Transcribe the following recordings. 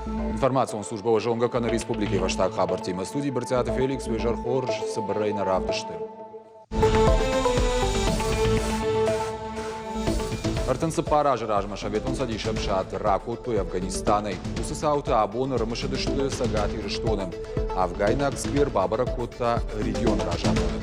Информацион службӕ уӕ зонгӕ кӕны республикӕйы фӕстаг хабӕрттимӕ. Студийы Брытъиаты Феликс уе зӕр хорз, цыбырӕй нӕ равдысты. 34 азы размӕ Советон Цӕдисы ӕфсад ракодтой Афганистанӕй. Уыцы цаутӕ абон ӕрымысыдысты Цӕгат Ирыстоны. Афгайнаг сквер бабӕрӕг кодта регионы разамонӕг.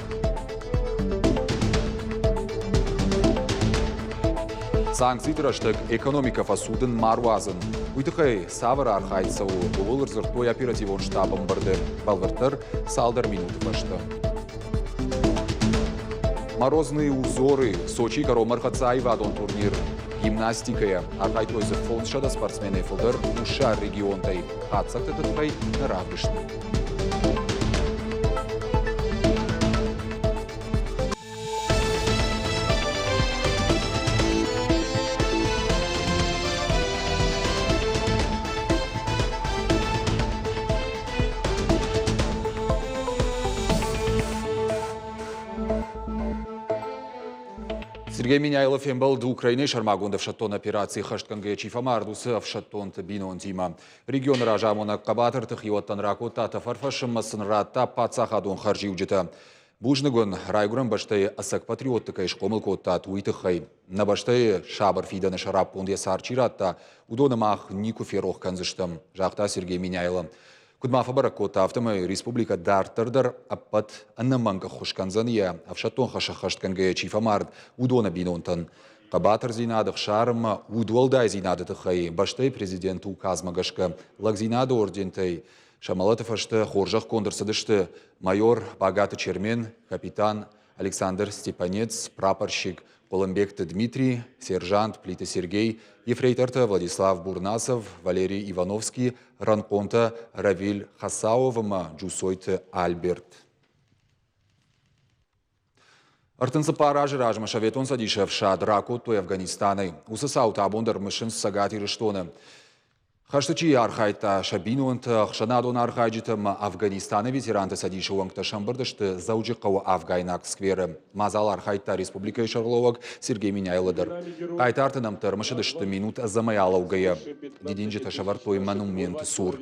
Санкциты рӕстӕг экономикӕ фӕцудын ма руадзын. Уый тыххӕй цавӕр архайд цӕуы, ууыл ӕрдзырдтой оперативон штабы ӕмбырды. Бӕлвырддӕр цалдӕр минуты фӕстӕ. Морозные узоры. Сочийы кӕронмӕ ӕрхӕццӕ аивадон турнир гимнастикӕйӕ. Архайдтой дзы 500 спортсменӕй фылдӕр хуссар регионтӕй. Хатдзӕгты тыххӕй нӕ равдысты. Сергей Меняйло фембӕлд Украинӕйы сӕрмагонд ӕфсӕддон операцийы хӕстгӕнгӕйӕ чи фӕмард, уыцы ӕфсӕддонты бинонтимӕ. Регионы разамонӕг хъӕбатырты хиуӕттӕн ракодта тӕфӕрфӕс ӕмӕ сын радта паддзахадон хӕрзиуджытӕ. Бузныг уын, райгуырӕн бӕстӕйы ӕцӕг патриотты кӕй схъомыл кодтат, уый тыххӕй. Нӕ бӕстӕйы сабыр фидӕны сӕраппонд йӕ цард чи радта, уыдоны мах никуы ферох кӕндзыстӕм, загъта Сергей Меняйло. Куыд ма фӕбӕрӕг кодта, афтӕмӕй республикӕ дарддӕр дӕр ӕппӕт ӕнӕмӕнг ӕххуыс кӕндзӕн йӕ ӕфсӕддон хӕс ӕххӕстгӕнгӕйӕ чи фӕмард, уыдоны бинонтӕн. Хъӕбатырдзинад, ӕхсар ӕмӕ удуӕлдайдзинады тыххӕй бӕстӕйы президенты указмӕ гӕсгӕ лӕгдзинады ордентӕй Сӕ мӕлӕты фӕстӕ хорзӕхгонд ӕрцыдысты майор Багаты Чермен, капитан Александр Степанец, прапорщик Хъуылымбегты Дмитрий, сержант Плиты Сергей, ефрейтортӕ Владислав Бурнасов, Валерий Ивановский, рӕнхъонтӕ Равиль Хасаов ӕмӕ Джусойты Альберт. 34 азы размӕ Советон Цӕдисы ӕфсад ракодтой Афганистанӕй. Уыцы цаутӕ абон дӕр мысынц Цӕгат Ирыстоны. Хӕсты чи архайдта, сӕ бинонтӕ, ӕхсӕнадон архайджытӕ ӕмӕ Афганистаны ветеранты цӕдисы уӕнгтӕ сӕмбырд сты Дзӕуджыхъӕуы афгайнаг скверы. Мадзал архайдта республикӕйы сӕргълӕууӕг Сергей Меняйло дӕр. Хъайтарты нӕмттӕ ӕрмысыдысты минут ӕдзӕмӕй алӕугӕйӕ. Дидинджытӕ сӕвӕрдтой монументы цур.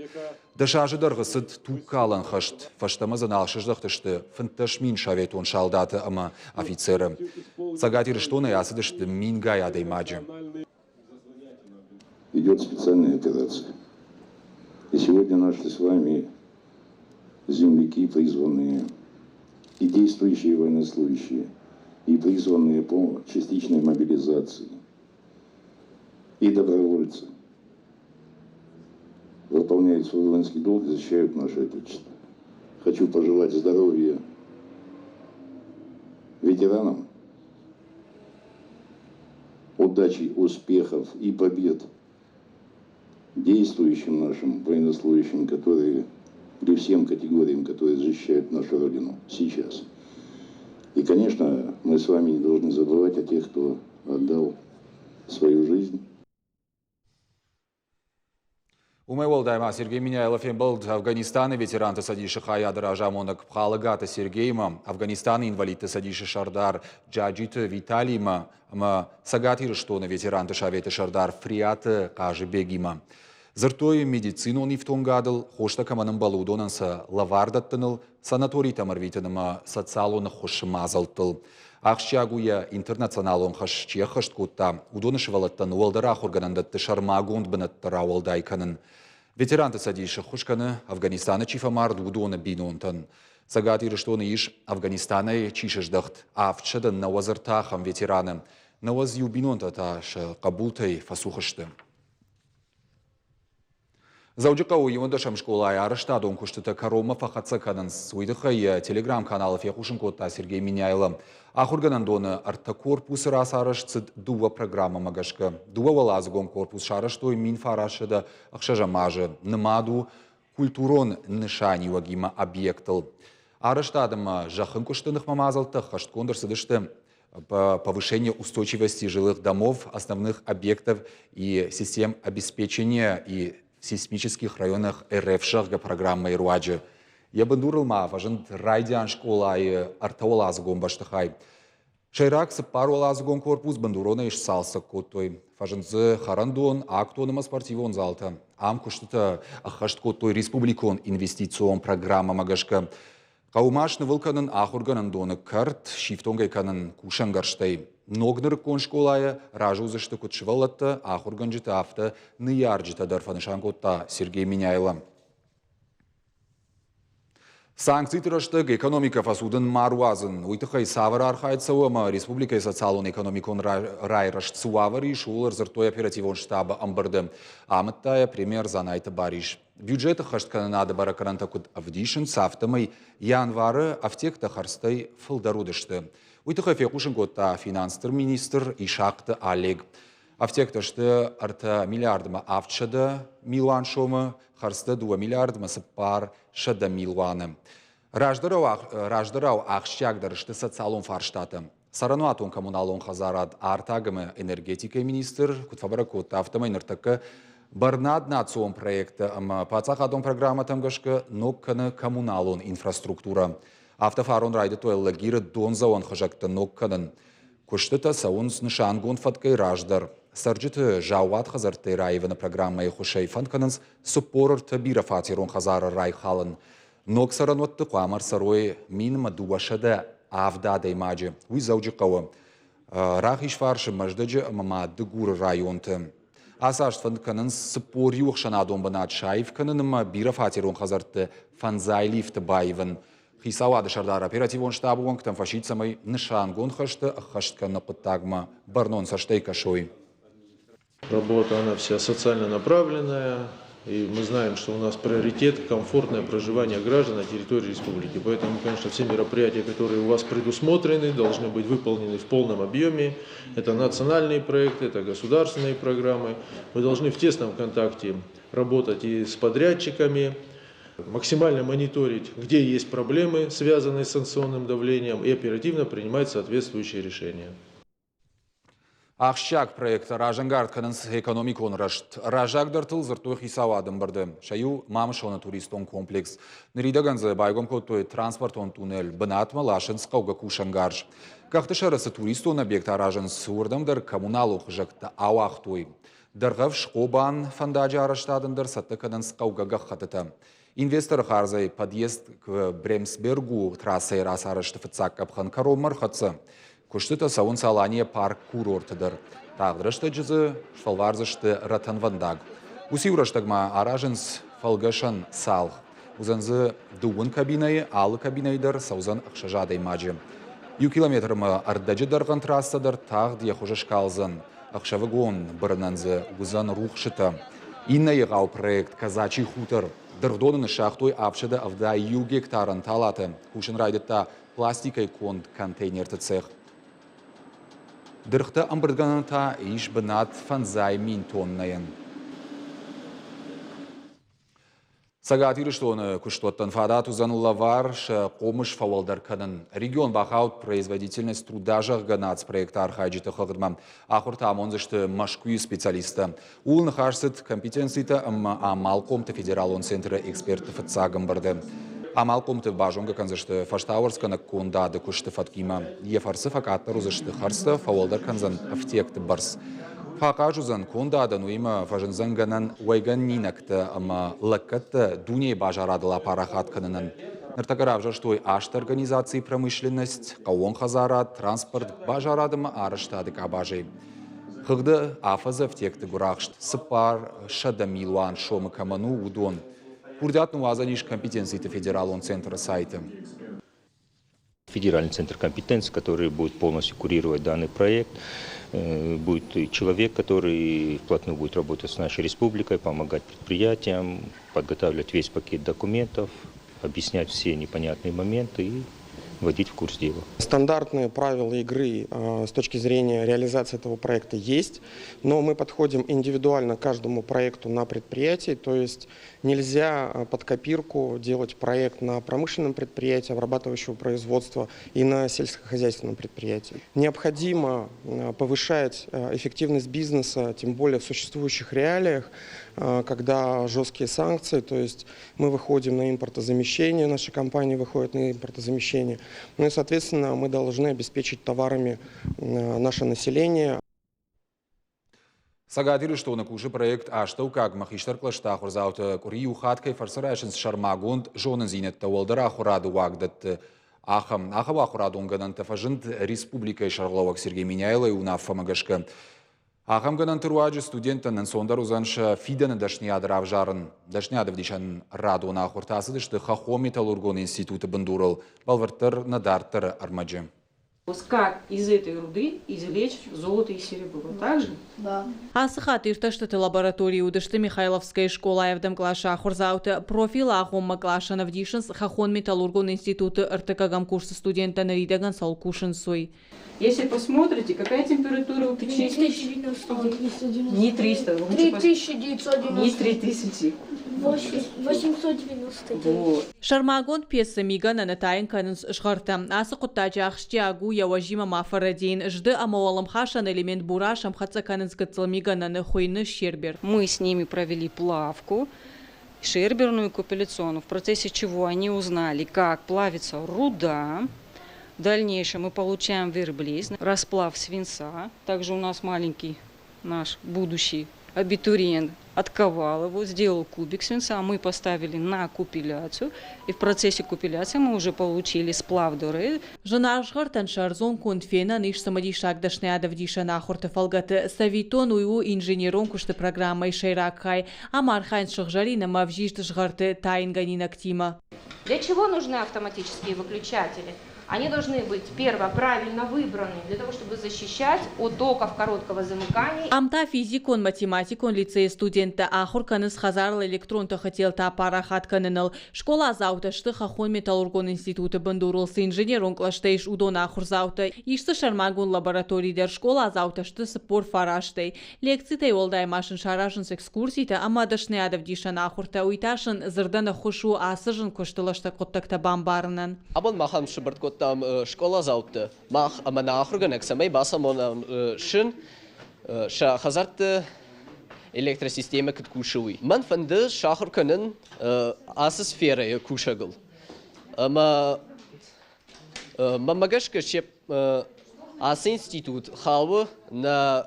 10 азы дӕргъы цыд тугкалӕн хӕст, фӕстӕмӕ дзы нал сыздӕхтысты 15 000 советон салдаты ӕмӕ офицеры. Цӕгат Ирыстонӕй ацыдысты мингай адӕймаджы. Идет специальная операция. И сегодня наши с вами земляки, призванные и действующие военнослужащие, и призванные по частичной мобилизации, и добровольцы выполняют свой воинский долг и защищают наше Отечество. Хочу пожелать здоровья ветеранам, удачи, успехов и побед действующим нашим военнослужащим, которые или всем категориям, которые защищают нашу Родину сейчас. И, конечно, мы с вами не должны забывать о тех, кто отдал свою жизнь. Уымӕй уӕлдай ма Сергей Меняйло фембӕлд Афганистаны ветеранты цӕдисы хайады разамонӕг Пхалыгаты Сергеимӕ, Афганистаны инвалидты цӕдисы сӕрдар Джаджиты Виталиимӕ ӕмӕ Цӕгат Ирыстоны ветеранты советы сӕрдар Фриаты Хъазыбегимӕ. Дзырдтой медицинон ифтонгадыл, хостӕ кӕмӕн ӕмбӕлы, уыдонӕн сӕ лӕвар дӕттыныл, санаторитӕм ӕрвитын ӕмӕ социалон ӕххуысы мадзӕлттыл. Ахсджиаг у йӕ интернационалон хӕс чи ӕххӕст кодта, уыдоны сывӕллӕттӕн уӕлдӕр ахуыргӕнӕндӕтты сӕрмагонд бынӕттӕ рауӕлдай кӕнын. Ветеранты цӕдис ӕххуыс кӕны, Афганистаны чи фӕмард, уыдоны бинонтӕн. Цӕгат Ирыстоны ис, Афганистанӕй чи сыздӕхт, 793 ахӕм ветераны. 91 бинонтӕ та сӕ хъӕбултӕй фӕцух сты. Дзӕуджыхъӕуы иуӕндӕсӕм скъолайы арӕзтадон куыстытӕ кӕронмӕ фӕхӕццӕ кӕнынц. Уый тыххӕй йӕ телеграм-каналы фехъусын кодта Сергей Меняйло. Ахуыргӕнӕндоны ӕртӕ корпусы рацарӕзт цыд дыууӕ программӕмӕ гӕсгӕ. Дыууӕуӕладзыгон корпус сарӕзтой 1906 азы. Нымад у культурон нысаниуӕгимӕ объектыл. Арӕзтад ӕмӕ зӕххынкъуысты ныхмӕ мадзӕлттӕ ӕххӕстгонд ӕрцыдысты повышение устойчивости жилых домов, основных объектов и систем обеспечения и в сейсмических районах РФ зӕгъгӕ программӕйы руаджы. Йӕ бындурыл ма фӕзынд райдиан скъолайы ӕртӕуӕладзыгон бӕстыхай. Сӕйраг цыппаруӕладзыгон корпус бындуронӕй сцалцӕг кодтой. Фӕзынд дзы хӕрӕндон, актон ӕмӕ спортивон залтӕ. Ам куыстытӕ ӕххӕст кодтой республикон инвестицион программӕмӕ гӕсгӕ. Хъӕуы ма снывыл кӕнын ахуыргӕнӕндоны кӕрт, сифтонг ӕй кӕнын кусӕнгӕрзтӕй. Ног нырыккон скъолайы разы уыдзысты куыд сывӕллӕттӕ, ахуыргӕнджытӕ, афтӕ ныййарджытӕ дӕр, фӕнысан кодта Сергей Меняйло. Санкциты рӕстӕг экономикӕ фӕцудын ма руадзын, уый тыххӕй цавӕр архайд цӕуы ӕмӕ республикӕйы социалон-экономикон райрӕзт цы уавӕр ис, ууыл ӕрдзырдтой оперативон штабы ӕмбырды, амыдта йӕ премьер Дзанайты Барис. Бюджеты ххӕсткӕнынады бӕрӕггӕнӕнтӕ куыд ӕвдисынц, афтӕмӕй январы ӕфтиӕгтӕ хӕрдзтӕй фылдӕр уыдысты. Уый тыххӕй фехъусын кодта финансты министр Исахъты Олег. Ӕфтиӕгтӕ сты ӕртӕ миллиардмӕ авдсӕдӕ милуан сомы, хӕрдзтӕ дыууӕ миллиардмӕ цыппарсӕдӕ милуаны. Раздӕрау ахсджиагдӕр сты социалон фарстатӕ. Цӕрӕнуатон-коммуналон хӕдзарад, артаг ӕмӕ энергетикӕйы министр куыд фӕбӕрӕг кодта, афтӕмӕй ныртӕккӕ бӕрнад национ проекттӕ ӕмӕ паддзахадон программӕтӕм гӕсгӕ ног кӕны коммуналон инфраструктурӕ. Афтӕ фарон райдыдтой Алагиры дондзӕуӕн хызӕгтӕ ног кӕнын. Куыстытӕ цӕуынц нысангонд фӕткӕй раздӕр. Цӕрджыты заууат хӕдзӕрттӕй раивыны программӕйы хуысӕй фӕнд кӕнынц 43 бирӕфатерон хӕдзары райхалын. Ног цӕрӕнуӕтты хъуамӕ ӕрцӕрой минмӕ 207 адӕймаджы. Уый Дзӕуджыхъӕуы, Рахизфарсы, Мӕздӕджы ӕмӕ ма Дыгуры районты. Ацы аз фӕнд кӕнынц 41 ӕхсӕнадон бынат саив кӕнын ӕмӕ бирӕфатерон хӕдзӕртты фӕндзай лифты баивын. Хицауады сӕрдар оперативон штабы уӕнгтӕм фӕсидт, цӕмӕй нысангонд хӕсты ӕххӕст кӕныны хъуыддагмӕ бӕрнон цӕстӕй кӕсой. Работа, она вся социально направленная, и мы знаем, что у нас приоритет – комфортное проживание граждан на территории республики. Поэтому, конечно, все мероприятия, которые у вас предусмотрены, должны быть выполнены в полном объеме. Это национальные проекты, это государственные программы. Мы должны в тесном контакте работать и с подрядчиками, максимально мониторить, где есть проблемы, связанные с санкционным давлением, и оперативно принимать соответствующие решения. Ахсджиаг проекттӕ разӕнгард кӕнынц экономикон рӕзт. Раззагдӕртыл дзырдтой хицауады ӕмбырды. Сӕ иу Мамысоны туристон комплекс. Ныридӕгӕн дзы байгом кодтой транспортон туннель, бынатмӕ ласынц хъӕугӕ кусӕнгарз. Къӕхтысӕры цы туристон объект аразынц, уырдӕм дӕр коммуналон хызӕгтӕ ауагътой. Дӕргъӕвс Хъобан фӕндаджы арӕзтадӕн дӕр цӕттӕ кӕнынц хъӕугӕ гӕххӕттытӕ. Инвесторы хардзӕй подъезд к Бремсбергу трассӕйы рацарӕзты фыццаг къӕпхӕн кӕронмӕ ӕрхӕццӕ. Куыстытӕ цӕуынц Алания парк курорты дӕр. Тагъд рӕстӕджы дзы сфӕлвардзысты рӕтӕнвӕндаг. Уыцы-иу рӕстӕг ма аразынц фӕлгӕсӕн цалх. Уыдзӕн дзы дыууын кабинӕйы, алы кабинӕйы дӕр цӕудзӕн ӕхсӕз адӕймаджы. Иу километрмӕ ӕрдӕджы дӕргъӕн трассӕ дӕр тагъд йӕ хуызы скалдзӕн. Ӕхсӕвыгон бырынӕн дзы уыдзӕн рухсытӕ. Иннӕ егъау проект «Казачий хутор» дыргъдоны ныссагътой 771 гектарӕн талатӕ. Кусын райдыдта пластикӕй конд контейнерты цех. Дыргътӕ ӕмбырдгӕнӕн та ис бынат фӕндзай мин тоннӕйӕн. Цӕгат Ирыстоны куыстуӕттӕн фадат уыдзӕн лӕвар сӕ хъомыс фӕуӕлдӕр кӕнын. Регион бахауд производительность труда, зӕгъгӕ, нацпроекты архайджыты хыгъдмӕ. Ахуыртӕ амондзысты Мӕскуыйы специалисттӕ. Ууыл ныхас цыд компетенцитӕ ӕмӕ амалхъомты федералон центры экспертты фыццаг ӕмбырды. Амалхъомты базонгӕ кӕндзысты фӕстауӕрцгӕнӕг кондады куысты фӕткимӕ. Йӕ фӕрцы фӕкъаддӕр уыдзысты хӕрдзтӕ, фӕуӕлдӕр кӕндзӕн ӕфтиӕгты бӕрц. Фӕахъаз уыдзӕн кондадӕн, уыимӕ фӕзындзӕн гӕнӕн уӕйгӕнинӕгтӕ ӕмӕ лӕггӕдтӕ дунейы базарадыл апарахат кӕнынӕн. Ныртӕккӕ равзӕрстой аст организацийы промышленность, хъӕууон хӕдзарад, транспорт, базарад ӕмӕ арӕзтады къабазӕй. Хыгъды афӕдзы ӕфтиӕгты гуырахст 400 милуан сомы кӕмӕн у, уыдон. Курдиат ныууадзӕн ис компетенциты федералон центры сайты. Федеральный центр компетенции, который будет полностью курировать данный проект. Будет человек, который вплотную будет работать с нашей республикой, помогать предприятиям, подготавливать весь пакет документов, объяснять все непонятные моменты и вводить в курс дела. Стандартные правила игры с точки зрения реализации этого проекта есть, но мы подходим индивидуально к каждому проекту на предприятии, то есть нельзя под копирку делать проект на промышленном предприятии обрабатывающего производства и на сельскохозяйственном предприятии. Необходимо повышать эффективность бизнеса, тем более в существующих реалиях. когда жесткие санкции, то есть мы выходим на импортозамещение, наша компания выходит на импортозамещение, ну и, соответственно, мы должны обеспечить товарами наше население. Цӕгат Ирыстоны кусы проект Астӕуккагмӕ хистӕр кълӕсты ахуырдзаутӕ къуыри иу хатт кӕй фӕрцы райсынц сӕрмагонд зонындзинӕдтӕ уӕлдӕр ахуырады уагдӕтты. Ахӕм ахӕм ахуырадон гӕнӕнтӕ фӕзынд республикӕйы сӕргълӕууӕг Сергей Меняйлойы уынаффӕмӕ гӕсгӕ. Ахӕм гӕнӕнты руаджы студенттӕн ӕнцондӕр уыдзӕн сӕ фидӕны дӕсныйад равзарын. Дӕсныйад ӕвдисӕн радон ахуыртӕ ацыдысты хӕххон-металлургон институты бындурыл, бӕлвырддӕр нӕ дарддӕры ӕрмӕджы. Как из этой руды извлечь золото и серебро, так же? Да. Ацы хатт иртӕстыты лабораторийы уыдысты Михайловскӕйы скъолайы ӕвдӕм къласы ахуырдзаутӕ. Профилы агъоммӕ къласӕн ӕвдисынц хӕххон-металлургон институты ӕртыккӕгӕм курсы студенттӕ ныридӕгӕн цӕуыл кусынц, уый. Если посмотрите, какая температура у печи? 390. Не 300. 3990. Не 3000. 899. Вот. Сӕрмагонд пьесӕ мигӕнӕны тайын кӕнынц згъӕртӕ. Ацы хъуыддаджы ахсджиаг у йӕ уӕзимӕ ма фӕрӕдийын. Зды ӕмӕ уӕлӕмхасӕн элемент бура сӕмхӕццӕ кӕнынц гыццыл мигӕнӕны, хуыйны щербер. Мы с ними провели плавку, шерберную и купиляционную, в процессе чего они узнали, как плавится руда. В дальнейшем мы получаем верблиз, расплав свинца. Также у нас маленький наш будущий абитуриент отковал его, сделал кубик свинца, мы поставили на купиляцию, и в процессе купиляции мы уже получили сплав доры. Зынаргъ згъӕртӕн сӕ ӕрдзон конд фенӕн ис цымыдисаг дӕсныйадӕвдисӕн ахуырты фӕлгӕты. Цӕвиттон, уый у инженерон куысты программӕйы сӕйраг хай. Ам архайынц сыгъзӕрин ӕмӕ ӕвзист згъӕрты тайынгӕнинӕгтимӕ. Для чего нужны автоматические выключатели? Они должны быть, первое, правильно выбраны для того, чтобы защищать от токов короткого замыкания. Ам та физикон-математикон лицейы студенттӕ ахуыр кӕнынц хӕдзарыл электрон тыхы телтӕ апарахат кӕныныл. Скъоладзаутӕ сты хӕххон-металлургон институты бындурыл цы инженерон кълӕстӕ ис, уыдон ахуырдзаутӕ. Ис дзы сӕрмагонд лаборатори дӕр. Скъоладзаутӕ сты 49-ӕй. Лекцитӕй уӕлдай ма сын саразынц экскурситӕ ӕмӕ дӕсныйадӕвдисӕн ахуыртӕ. Уый та сын дзырдӕн ӕххуыс у ацы зын куысты лыстӕг хъуыддӕгтӕ бамбарынӕн. Абон махӕн сыбырт кодтам скъоладзаутты, мах ӕмӕ нӕ ахуыргӕнӕг, цӕмӕй бацамонӕм сын сӕ хӕдзӕртты электросистемӕ куыд кусы, уый. Мӕн фӕнды сахуыр кӕнын ацы сферӕйы кусӕгыл. Ӕмӕ мӕнмӕ гӕсгӕ ацы институт хауы нӕ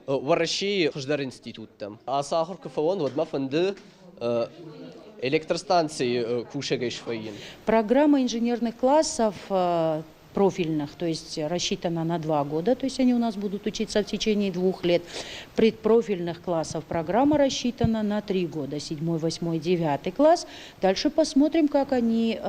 Уӕрӕсейы хуыздӕр институттӕм. Ацы ахуыр куы фӕуон, уӕд мӕ фӕнды электростанцийы кусӕгӕй свӕййын. Программа инженерных классов профильных, то есть рассчитана на 2 года, то есть они у нас будут учиться в течение 2 лет. Предпрофильных классов программа рассчитана на 3 года, седьмой, восьмой, девятый класс. Дальше посмотрим, как они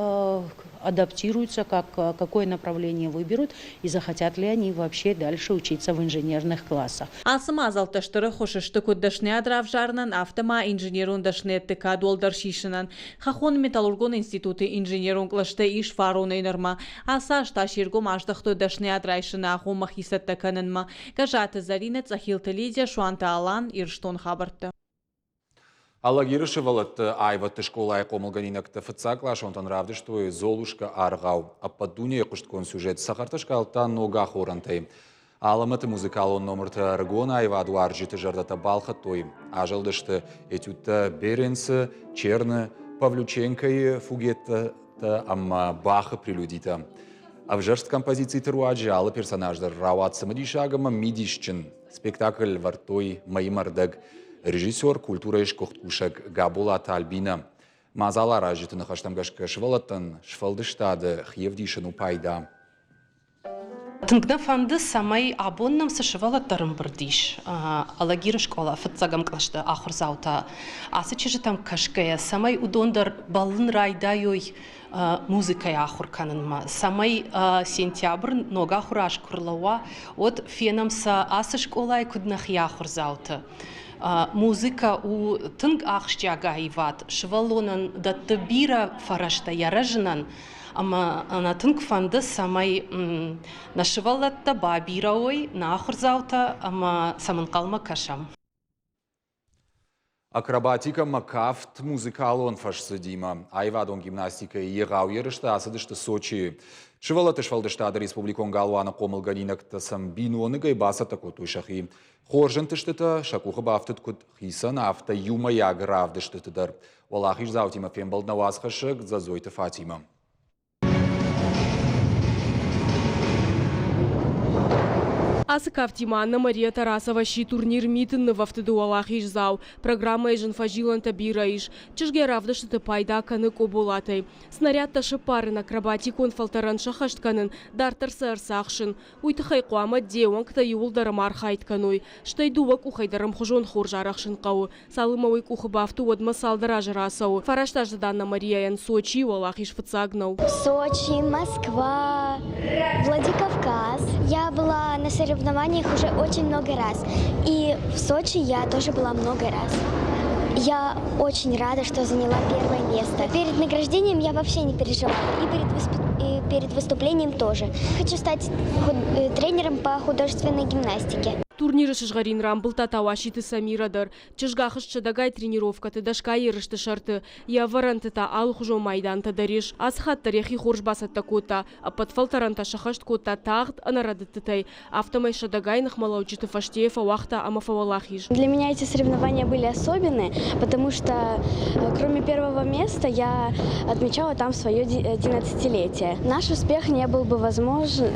адаптируются, какое направление выберут и захотят ли они вообще дальше учиться в инженерных классах. Ацы мадзӕлттӕ стыр ӕххуыс сты куыд дӕсныйад равзарынӕн, афтӕ ма инженерон дӕсныйӕдты кад уӕлдӕр сисынӕн. Хӕххон-металлургон институты инженерон кълӕстӕ ис фаронӕй нырмӕ. Ацы аз та се ргом аздӕхтой дӕсныйад райсыны агъоммӕ хицӕттӕ кӕнынмӕ. Гӕззаты Зӕринӕ, Цъӕхилты Лидия, Суанты Алан, Ирыстон хабӕрттӕ. Алагиры сывӕллӕтты аивӕдты скъолайы хъомылгӕнинӕгтӕ фыццагкъласонтӕн равдыстой «Золушка» аргъау. Ӕппӕт дунейы хъуыстгонд сюжет цӕхӕртӕ скалдта ног ахорӕнтӕй. Алӕмӕты музыкалон номыртӕ ӕрыгон аивадуарзджыты зӕрдӕтӕ балхӕдтой. Азылдысты этюдтӕ Беренсы, Черны, Павлюченкойы фугеттӕ ӕмӕ Бахы прелюдитӕ. Ӕвзӕрст композициты руаджы алы персонаж дӕр рауад цымыдисаг ӕмӕ мидисджын. Спектакль вӕрдтой мӕймӕ рдӕг. Режиссер, культурӕйы сгуыхт кусӕг Габолаты Альбинӕ. Мадзаларазджыты ныхӕстӕм гӕсгӕ сывӕллӕттӕн сфӕлдыстады хиӕвдисын у пайда. Тынг нӕ фӕнды, цӕмӕй абон нӕм цы сывӕллӕттӕ ӕрӕмбырд ис, Алагиры скъола фыццӕгӕм кълӕсты ахуырдзаутӕ, ацы чызджытӕм кӕсгӕйӕ, цӕмӕй уыдон дӕр бӕллын райдайой музыкӕйы ахуыр кӕнынмӕ, цӕмӕй сентябрь ног ахуыр аз куы рлӕууа, уӕд фенӕм сӕ ацы скъолайы куыд нӕхи ахуырдзауты. Музыкӕ у тынг ахсджиаг аивад, сывӕллонӕн дӕтты бирӕ фӕрӕзтӕ йӕ рӕзынӕн, ӕмӕ нӕ тынг фӕнды, цӕмӕй нӕ сывӕллӕттӕ бабирӕ уой, нӕ ахуырдзаутӕ ӕмӕ сӕм ӕнхъӕлмӕ кӕсӕм. Акробатикӕ ӕмӕ кафт музыкалон фӕсдзыдимӕ аивадон гимнастикӕйы егъау ерыстӕ ацыдысты Сочийы. Сывӕллӕтты сфӕлдыстады республикон галуаны хъомылгӕнинӕгтӕ сӕм биноныгӕй бацӕттӕ кодтой сӕхи. Хорз ӕнтыстытӕ сӕ къухы бафтыд куыд хицӕн, афтӕ иумӕйаг равдыстыты дӕр. Уӕлахиздзаутимӕ фембӕлд нӕ уацхӕссӕг Дзӕдзойты Фатимӕ. Ацы кафтимӕ Анна-Мария Тарасова сси турнир Митын нывӕфтыды уӕлахиздзау. Программӕйы зын фӕзилӕнтӕ бирӕ ис. Чызг йӕ равдыстыты пайда кӕны къоболатӕй. Снарядтӕ сыппарын, акробатикон фӕлтӕрӕн сӕххӕст кӕнын, дарддӕр сӕ ӕрцахсын. Уый тыххӕй хъуамӕ де уӕнгтӕ иууылдӕр ӕмархайд кӕной, стӕй дыууӕ къухӕй дӕр ӕмхуызон хорз арӕхсын хъӕуы. Цалынмӕ уый къухы бафты, уӕдмӕ цалдӕр азы рацӕуы. Фарастаздзыд Анна Марияйӕн Сочийы уӕлахиз фыццаг нӕу. Сочи, Москва, Владикавказ. Я была на соревнованиях уже очень много раз. И в Сочи я тоже была много раз. Я очень рада, что заняла первое место. Перед награждением я вообще не переживала. И перед, и перед выступлением тоже. Хочу стать тренером по художественной гимнастике. Турниры сызгъӕрин рамбылдта Тауаситы Самира дӕр. Чызг ахызт сӕдӕгай тренировкӕты, дӕсгай ерысты сӕрты. Йӕ ӕвӕрӕнты та алыхуызон майдантӕ дӕр ис. Ацы хатт дӕр йӕхи хорз бацӕттӕ кодта. Ӕппӕт фӕлтӕрӕнтӕ сӕххӕст кодта тагъд, ӕнӕрӕдыдтытӕй. Афтӕмӕй сӕдӕгай ныхмӕлӕуджыты фӕстейы фӕуагъта ӕмӕ фӕуӕлахиз. Для меня эти соревнования были особенные, потому что кроме первого места я отмечала там свое 11-летие. Наш успех не был бы возможен,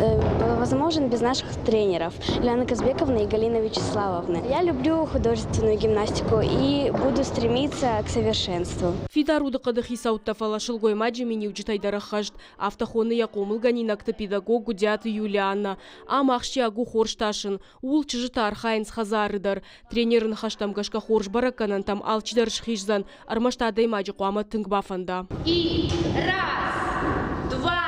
возможен без наших тренеров Лианы Казбековны и Галины Вячеславовны. Я люблю художественную гимнастику и буду стремиться к совершенству. Фидар удыхъӕды хицӕуттӕ, фӕлӕ сылгоймаджы миниуджытӕй дӕр ӕххӕст, афтӕ хоны йӕ хъомылгӕнинӕгты педагог Гуыдиаты Юлианна. Ам ахсджиаг у хорз тасын, ууыл чызджытӕ архайынц хӕдзары дӕр. Тренеры ныхӕстӕм гӕсгӕ хорз бӕрӕггӕнӕнтӕм алчидӕр схиздзӕн, ӕрмӕст адӕймаджы хъуамӕ тынг бафӕнда. И раз, два,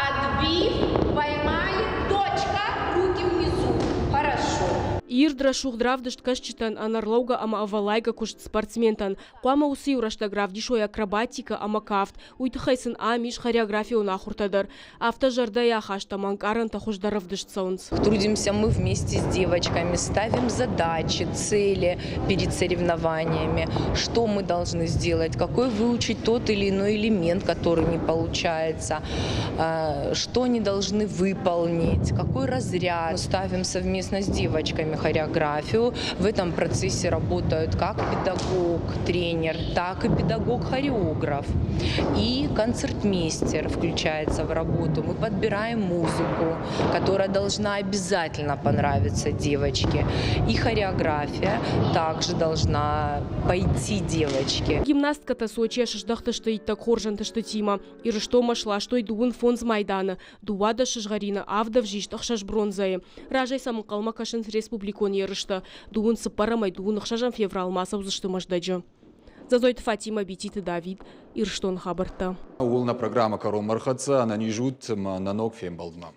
отбив, поймали, точка, руки внизу. Хорошо. Ирд рӕсугъд равдыст кӕсджытӕн ӕнӕрлӕугӕ ӕмӕ ӕвӕллайгӕ куыст спортсментӕн. Хъуамӕ уыцы иу рӕстӕг равдисой акробатикӕ ӕмӕ кафт. Уый тыххӕй сын ам ис хореографион ахуыртӕ дӕр. Афтӕ зӕрдӕйы ахаст ӕмӕ ӕнкъарӕнтӕ хуыздӕр ӕвдыст цӕуынц. Трудимся мы вместе с девочками, ставим задачи, цели перед соревнованиями, что мы должны сделать, какой выучить тот или иной элемент, который не получается, что они должны выполнить, какой разряд. Мы ставим совместно с девочками хореографию. В этом процессе работают как педагог, тренер, так и педагог-хореограф. И концертмейстер включается в работу. Мы подбираем музыку, которая должна обязательно понравиться девочке. И хореография также должна пойти девочке. Гимнасткӕтӕ Сочийӕ сыздӕхтысты иттӕг хорз ӕнтыстытимӕ. Ирыстонмӕ сластой дыууын фондз майданы, дыууадӕс сызгъӕрины, авд ӕвзист, ӕхсӕз бронзӕйы. Разӕй сӕм ӕнхъӕлмӕ кӕсынц республикон ерыстӕ. Дыууын цыппӕрӕмӕй дыууын ӕхсӕзӕм февралмӕ ацӕудзысты Мӕздӕджы. Дзӕдзойты Фатимӕ, Бититы Давид, Ирыстоны хабӕрттӕ. Ууыл нӕ программӕ кӕронмӕ ӕрхӕццӕ. Ӕнӕниз ут ӕмӕ нӕ ног фембӕлдмӕ.